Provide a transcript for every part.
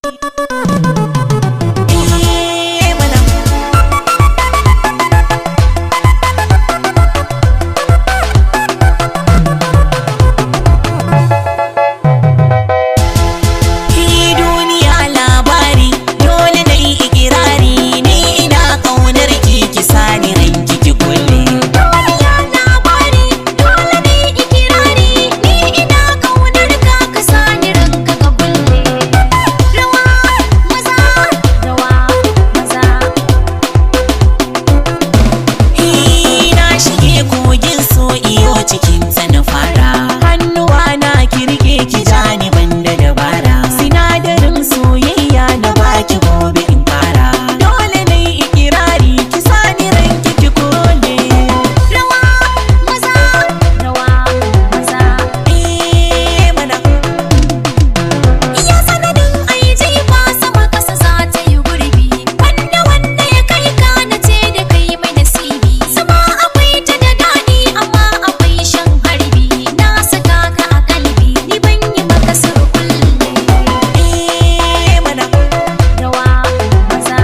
Eh mana. Ki duniya labari, dole na yi ikirari, ni ina ƙaunar ki, ki sani ranki ki kulle. Duniya labari, dole ne ikirari, ni ina kaunar ka, ka sani ranka ka kulle. Rawa maza, rawa maza. Na shige kogin so iyo cikin ta na fara, hannuwa na kirke ki jani banda dabara, sinadarin soyayya na baki gobe in kara, dole na yi ikirari ki sani ranki ki kulle. Rawa maza, rawa maza. Eh mana. Iya sanadin ai jifa sama kasa za ta yi gurbi, wanda wanda ya kai ka na ce da kai mai nasibi. Sama akwai ta da daɗi amma akwai shan harbi, na saka ka a kalbi ni ban yi maka surkulle. Eh mana. Rawa maza.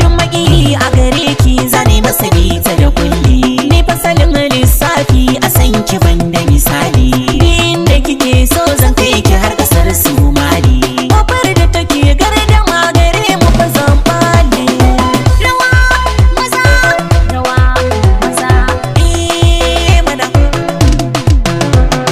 Duk maƙiyi a gare ki zane masa bita da kulli, ni fasalin lissafi a san ki banda misali, inda kike so zan kai ki har kasar Somali, kofar da take gardama gare mu fa zan bale. Rawa maza, rawa maza. Eh mana.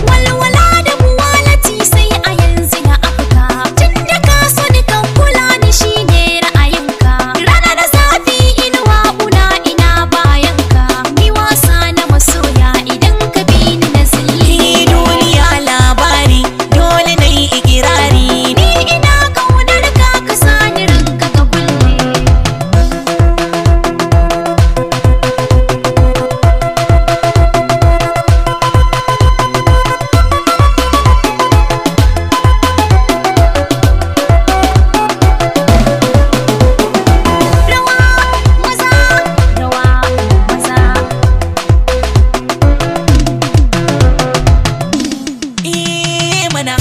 Walwala da muwalati sai a yanzu ya afka, tunda ka so ni kan kula ni shine ra'ayinka. Rana da zafi inuwa una ina bayanka, ni wasa na masoya idan ka bi ni na zille. Ki duniya labari, dole na yi ikirari, Ni ina kaunar ka, ka sani ranka ka kulle. Rawa maza, rawa maza. Eh mana.